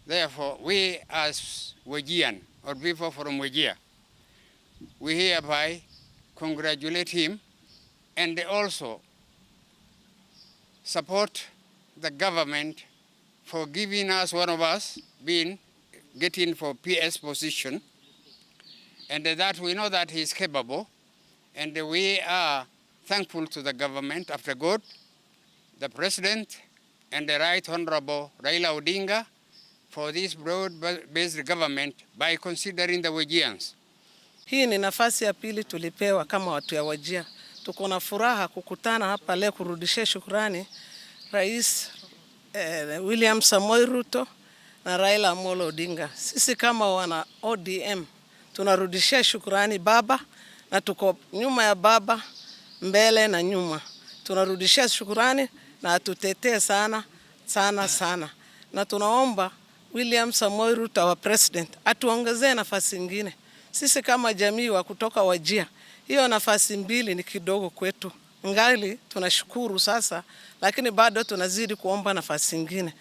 Therefore, we as Wajir or people from Wajir, we hereby congratulate him and also support the government for giving us one of us being getting for PS position, and that we know that he is capable, and we are thankful to the government after God, the President, and the Right Honorable Raila Odinga for this broad-based government by considering the Wajirians. Hii ni nafasi ya pili tulipewa kama watu ya Wajir. Tuko na furaha kukutana hapa leo kurudishia shukrani Rais William Samoei Ruto na Raila Amolo Odinga. Sisi kama wana ODM tunarudishia shukrani baba, na tuko nyuma ya baba, mbele na nyuma. Tunarudishia shukrani na atutetee sana sana sana, na tunaomba William Samoei Ruto our president atuongezee nafasi ingine. Sisi kama jamii wa kutoka Wajir, hiyo nafasi mbili ni kidogo kwetu. Ngali tunashukuru sasa, lakini bado tunazidi kuomba nafasi ingine.